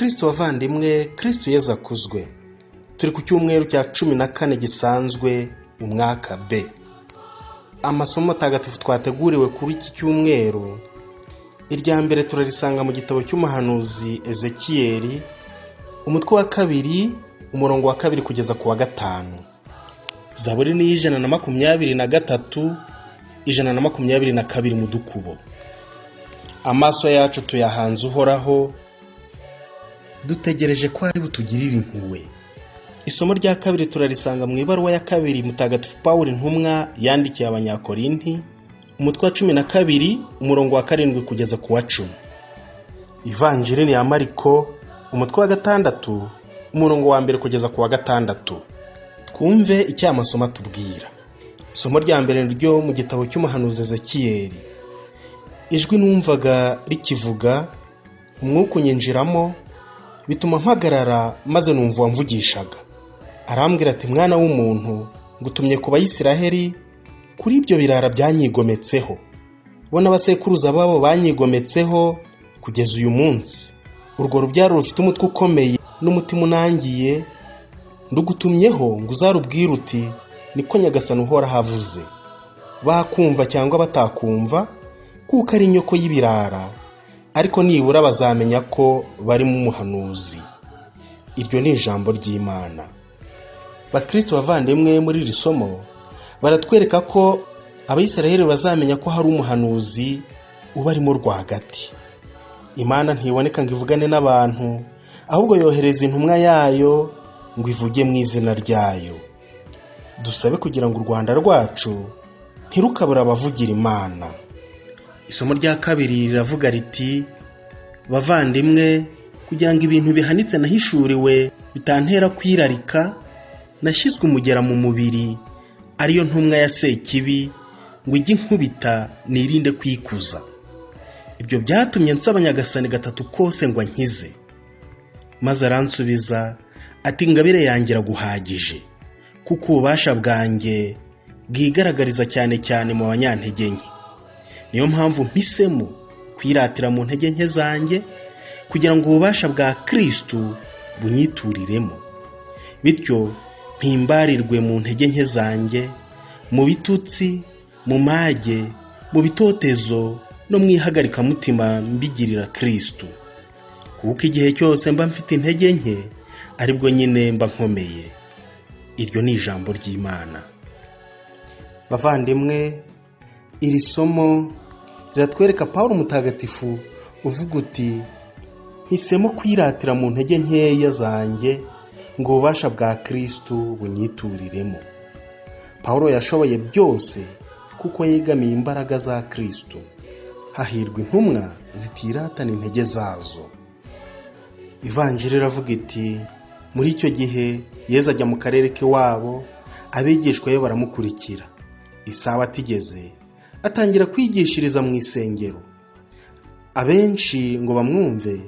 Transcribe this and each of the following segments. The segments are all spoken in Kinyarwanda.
Bakristo bavandimwe, Kristo Yezu akuzwe. Turi ku cyumweru cya 14 gisanzwe mu mwaka B. Amasomo matagatifu twateguriwe kuri iki cyumweru, irya mbere turarisanga mu gitabo cy'umuhanuzi Ezekiyeli, umutwe wa 2, umurongo wa 2 kugeza ku wa 5. Zaburi ni 123, 122 mu dukubo. Amaso yacu tuyahanze Uhoraho, dutegereje ko ari butugirire impuhwe. Isomo rya kabiri turarisanga mu ibaruwa ya kabiri Mutagatifu Pawulo intumwa yandikiye Abanyakorinti, umutwe wa 12, umurongo wa 7 kugeza ku wa 10. Ivanjiri ni ya Mariko, umutwe wa 6, umurongo wa 1 kugeza ku wa 6. Twumve icyo aya masomo atubwira. Isomo rya mbere ni ryo mu gitabo cy'umuhanuzi Ezekiyeli. Ijwi numvaga rikivuga, umwuka unyinjiramo, bituma mpagarara, maze numva uwamvugishaga. Arambwira ati: "Mwana w'umuntu, ngutumye ku Bayisiraheli, kuri ibyo birara byanyigometseho, bo n'abasekuruza babo banyigometseho kugeza uyu munsi. Urwo rubyaro rufite umutwe ukomeye n'umutima unangiye, ndugutumyeho ngo uzarubwire uti: 'Niko Nyagasani Uhoraho avuze.' Bakumva cyangwa batakumva, kuko ari inyoko y'ibirara, ariko nibura bazamenya ko barimo umuhanuzi." Iryo ni ijambo ry'Imana. Bakristo bavandimwe, muri iri somo baratwereka ko Abayisiraheli bazamenya ko hari umuhanuzi ubarimo rwagati. Imana ntiboneka ngo ivugane n'abantu, ahubwo yohereza intumwa yayo ngo ivuge mu izina ryayo. Dusabe kugira ngo u Rwanda rwacu ntirukabure abavugira Imana. Isomo rya kabiri riravuga riti: "Bavandimwe, kugira ngo ibintu bihanitse nahishuriwe bitantera kwirarika, nashyizwe umugera mu mubiri, ariyo ntumwa ya Sekibi, ngo ijye inkubita nirinde kwikuza. Ibyo byatumye nsaba Nyagasani gatatu kose ngo ankize. Maze aransubiza ati: 'Ingabire yanjye iraguhagije, kuko ububasha bwanjye bwigaragariza cyane cyane mu banyantege nke.' Niyo mpamvu mpisemo kwiratira mu ntege nke zanjye, kugira ngo ububasha bwa Kirisitu bunyituriremo. Bityo mpimbarirwe mu ntege nke zanjye, mu bitutsi, mu mage, mu bitotezo no mu ihagarikamutima, mbigirira Kirisitu. Kuko igihe cyose mba mfite intege nke, aribwo nyine mba nkomeye." Iryo ni ijambo ry'Imana. Bavandimwe, iri somo riratwereka Paul Mutagatifu uvuga uti: "Mpisemo kwiratira mu ntege nkeya zanjye ngo ububasha bwa Kirisitu bunyituriremo." Paul yashoboye byose kuko yegamiye imbaraga za Kirisitu. Hahirwa intumwa zitiratana intege zazo. Ivanjiri iravuga iti: "Muri icyo gihe Yezu ajya mu karere k'iwabo, abigishwa be baramukurikira. Isaha atigeze, atangira kwigishiriza mu isengero. Abenshi ngo bamwumve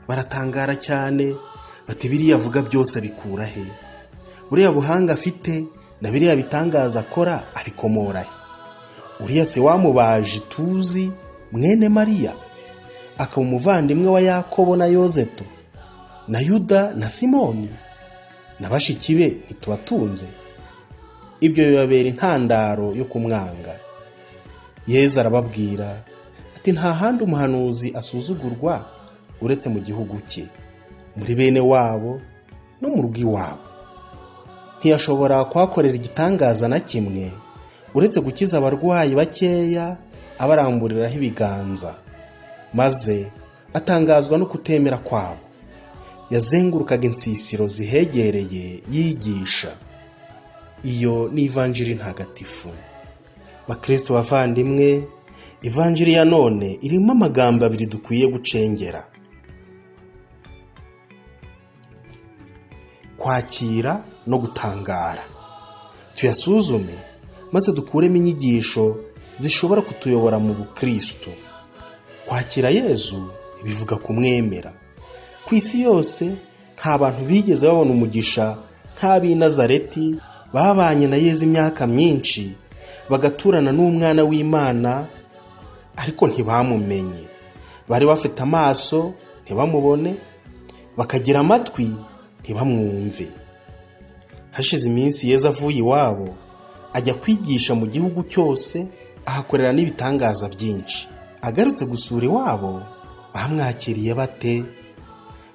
baratangara cyane, bati: 'Biriya avuga byose abikura he? Buriya buhanga afite na biriya bitangaza akora abikomora he? Uriya se wamubaji tuzi, mwene Mariya, akaba umuvandimwe wa Yakobo na Yozeto na Yuda na Simoni? Na bashiki be ntitubatunze?' Ibyo bibabera intandaro yo kumwanga. Yezu arababwira ati: 'Nta handi umuhanuzi asuzugurwa uretse mu gihugu cye, muri bene wabo no mu rugo iwabo.' Ntiyashobora kuhakorera igitangaza na kimwe, uretse gukiza abarwayi bakeya abaramburiraho ibiganza. Maze atangazwa no kutemera kwabo. Yazengurukaga insisiro zihegereye yigisha." Iyo ni Ivanjiri ntagatifu. Bakristo bavandimwe, Ivanjiri ya none irimo amagambo abiri dukwiye gucengera: kwakira no gutangara. Tuyasuzume maze dukuremo inyigisho zishobora kutuyobora mu bukristo. Kwakira Yezu bivuga kumwemera. Ku isi yose nta bantu bigeze babona umugisha nk'ab'i Nazareti, babanye na Yezu imyaka myinshi, bagaturana n'umwana w'Imana, ariko ntibamumenye. Bari bafite amaso ntibamubone, Bakagira amatwi ntibamwumve. Hashize iminsi Yezu avuye iwabo ajya kwigisha mu gihugu cyose, ahakorera n'ibitangaza byinshi. Agarutse gusura iwabo, bamwakiriye bate?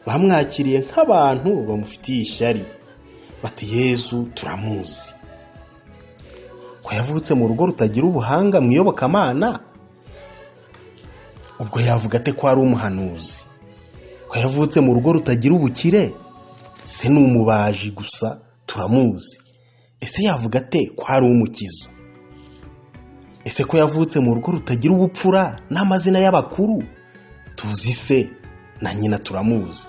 Bamwakiriye nk'abantu bamufitiye ishyari, bati: "Yezu turamuzi ko yavutse mu rugo rutagira ubuhanga mu iyobokamana, ubwo yavuga ate ko ari umuhanuzi? Ko yavutse mu rugo rutagira ubukire, se ni umubaji gusa turamuzi, ese yavuga ate ko ari umukiza? Ese ko yavutse mu rugo rutagira ubupfura n'amazina y'abakuru, tuzi se na nyina turamuzi,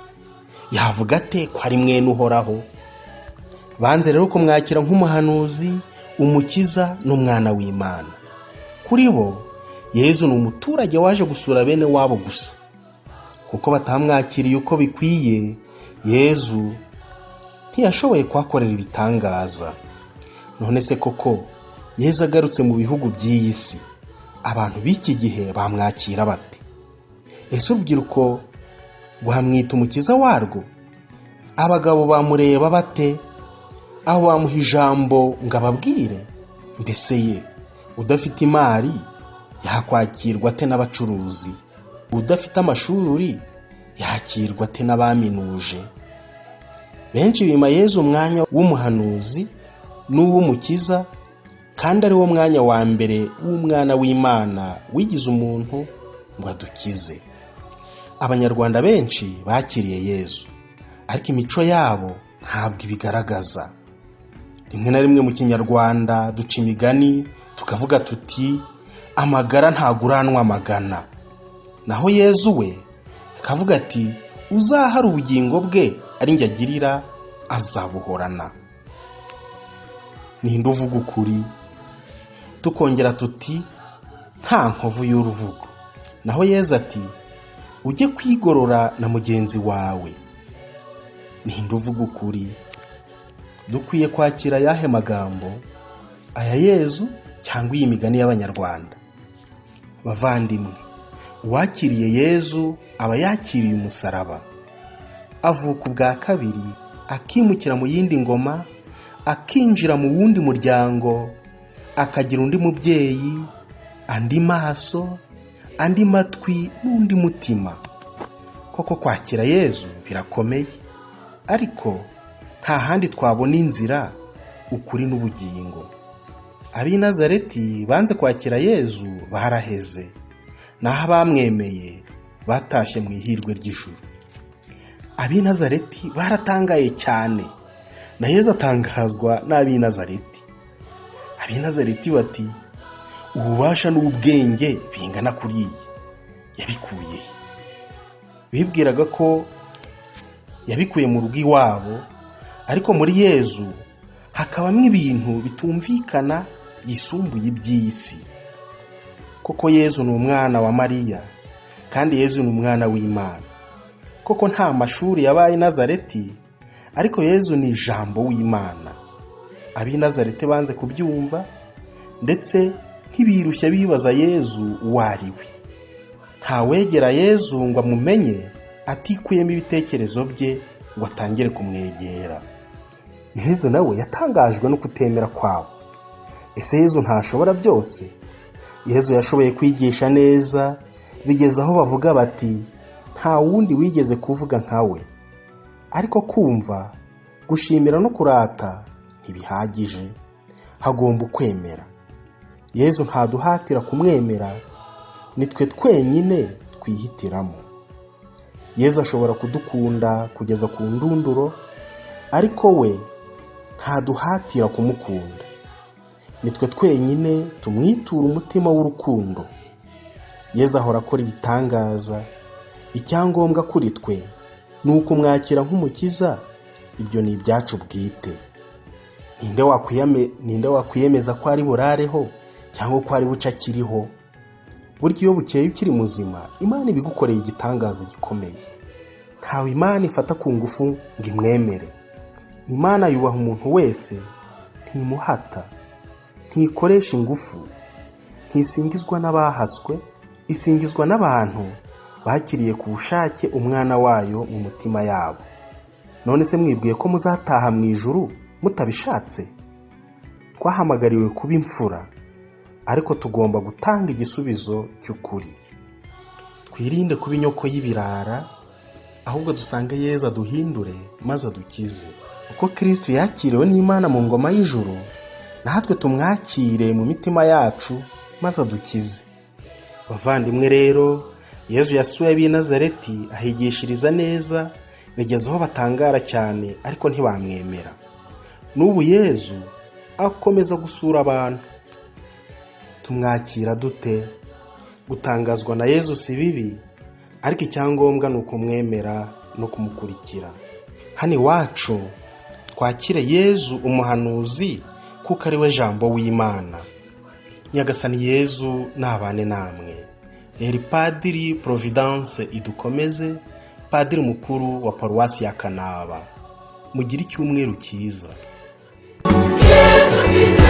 yavuga ate ko ari mwene Uhoraho?" Banze rero kumwakira nk'umuhanuzi, umukiza n'umwana w'Imana. Kuri bo Yezu ni umuturage waje gusura bene wabo gusa. Kuko batamwakiriye uko bikwiye, Yezu ntiyashoboye kuhakorera ibitangaza. None se koko Yezu agarutse mu bihugu by'iyi si, abantu b'iki gihe bamwakira bate? Ese urubyiruko rwamwita umukiza warwo? Abagabo bamureba bate? Aho bamuha ijambo ngo ababwire? Mbese ye, udafite imari yakwakirwa ate n'abacuruzi? Udafite amashuri yakirwa ate n'abaminuje? Benshi bima Yezu umwanya w'umuhanuzi n'uw'umukiza, kandi ari wo mwanya wa mbere w'umwana w'Imana wigize umuntu ngo adukize. Abanyarwanda benshi bakiriye Yezu, ariko imico yabo ntabwo ibigaragaza. Rimwe na rimwe mu Kinyarwanda duca imigani tukavuga tuti: "Amagara ntaguranwa amagana." Naho Yezu we akavuga ati: "Uzahara ubugingo bwe ari njye agirira azabuhorana." Ninde uvuga ukuri? Tukongera tuti: "Nta nkovu y'uruvugo." Naho Yezu ati: "Ujye kwigorora na mugenzi wawe." Ninde uvuga ukuri? Dukwiye kwakira ayahe magambo, aya Yezu cyangwa iyi migani y'Abanyarwanda? Bavandimwe, uwakiriye Yezu aba yakiriye umusaraba. Avuka ubwa kabiri, akimukira mu yindi ngoma, akinjira mu wundi muryango, akagira undi mubyeyi, andi maso, andi matwi n'undi mutima. Koko kwakira Yezu birakomeye, ariko nta handi twabona inzira, ukuri n'ubugingo. Ab'i Nazareti banze kwakira Yezu baraheze, naho abamwemeye batashye mu ihirwe ry'ijuru. Ab'i Nazareti baratangaye cyane, na Yezu atangazwa n'ab'i Nazareti. Ab'i Nazareti bati: "Ububasha n'ubwenge bingana kuriya yabikuye he?" Bibwiraga ko yabikuye mu rugo iwabo, ariko muri Yezu hakabamo ibintu bitumvikana byisumbuye iby'isi. Koko Yezu ni umwana wa Mariya, kandi Yezu ni umwana w'Imana. Koko nta mashuri yabaye i Nazareti, ariko Yezu ni ijambo w'Imana. Ab'i Nazareti banze kubyumva, ndetse ntibirushya bibaza Yezu uwo ari we. Ntawegera Yezu ngo amumenye atikuyemo ibitekerezo bye ngo atangire kumwegera. Yezu nawe yatangajwe no kutemera kwabo. Ese Yezu ntashobora byose? Yezu yashoboye kwigisha neza bigeze aho bavuga bati: "Nta wundi wigeze kuvuga nka we." Ariko kumva, gushimira no kurata ntibihagije, hagomba ukwemera. Yezu ntaduhatira kumwemera, nitwe twenyine twihitiramo. Yezu ashobora kudukunda kugeza ku ndunduro, ariko we ntaduhatira kumukunda. Nitwe twenyine tumwitura umutima w'urukundo. Yezu ahora akora ibitangaza. Icyangombwa kuri twe ni ukumwakira nk'umukiza, ibyo ni ibyacu bwite. Ninde wakwiyemeza ko ari burareho cyangwa ko ari buce akiriho? Burya iyo bukeye ukiri muzima, Imana ibigukoreye igitangaza gikomeye. Ntawe Imana ifata ku ngufu ngo imwemere. Imana yubaha umuntu wese, ntimuhata, ntikoresha ingufu, ntisingizwa n'abahaswe, isingizwa n'abantu Bakiriye ku bushake umwana wayo mu mutima yabo. None se mwibwiye ko muzataha mu ijuru mutabishatse? Twahamagariwe kuba imfura, ariko tugomba gutanga igisubizo cy'ukuri. Twirinde kuba inyoko y'ibirara, ahubwo dusange Yezu aduhindure maze adukize. Uko Kristu yakiriwe n'Imana mu ngoma y'ijuru, natwe tumwakire mu mitima yacu maze adukize. Bavandimwe rero, Yezu yasuye ab'i Nazareti ahigishiriza neza, bigeze aho batangara cyane, ariko ntibamwemera. N'ubu Yezu akomeza gusura abantu. Tumwakira dute? Gutangazwa na Yezu si bibi, ariko icyangombwa ni ukumwemera no kumukurikira. Hano iwacu twakire Yezu umuhanuzi, kuko ari we Jambo w'Imana. Nyagasani Yezu nabane namwe. Rero Padiri Providence Idukomeze, padiri mukuru wa Paruwasi ya Kanaba. Mugire icyumweru cyiza. Yesu.